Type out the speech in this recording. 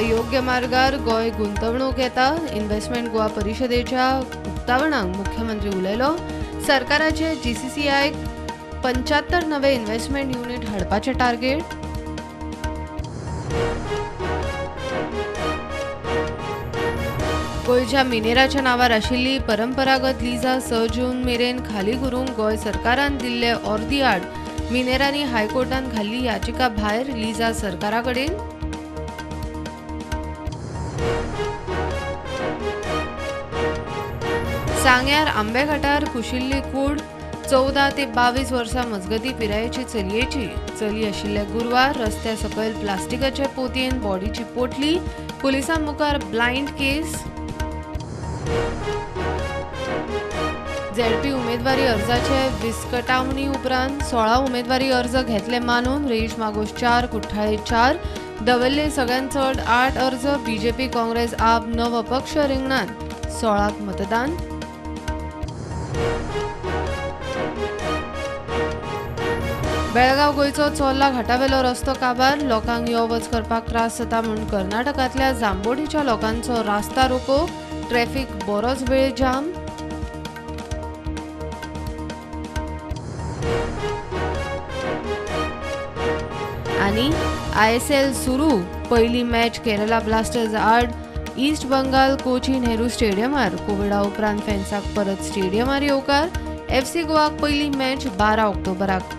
गोंय योग्य मार्गार, गोंय गुंतवणूक येता. इन्व्हेस्टमेंट गोवा परिशदेच्या उक्तावणाक मुख्यमंत्री उलयलो. सरकाराचे जीसीसीआयक 75 नवे इन्व्हेस्टमेंट युनिट हाडपाचे टार्गेट. गोंयच्या मिनेराच्या नांवार आशिल्ली परंपरागत लिजा 6 जून मेरेन खाली करूंक गोंय सरकारान दिल्ले ऑर्दी आड मिनेरांनी हायकोर्टान घाल्ली याचिका भायर. लिजा सरकारा कडेन. सांग्यार आंबेघाटार कुशिल्ली कूड 14 ते 22 वर्सां मजगती पिरायेची चलयेची. चली आशिल्ले गुरवार. रस्त्या सकयल प्लास्टिकाचे पोतयेन बॉडीची पोटली. पुलिसां मुखार ब्लायंड केस. झेडपी उमेदवारी अर्जाचे विस्कटावणी उपरांत 16 उमेदवारी अर्ज घेतले मानून. रेईश मागोश 4, कुठ्ठाळे 4, दवल्ले सगळ्यांत चड 8 अर्ज. बीजेपी, काँग्रेस, आप, नव अपक्ष रिंगणांत 16 मतदान. बेळगांव गोंयचो चोर्ला घाटावेलो रस्तो काबार. लोकांक यो वच करपाक त्रास जाता म्हूण कर्नाटकांतल्या जांबोटीच्या लोकांचो रास्ता रोको. ट्रॅफिक बरोच वेळ जाम. आनी ISL सुरू. पयली मॅच केरला ब्लास्टर्स आड ईस्ट बंगाल कोची नेहरू स्टेडियमार. कोविडा उपरांत फॅन्साक परत स्टेडियमार येवकार. FC गोवाक पयली मॅच 12 ऑक्टोबराक.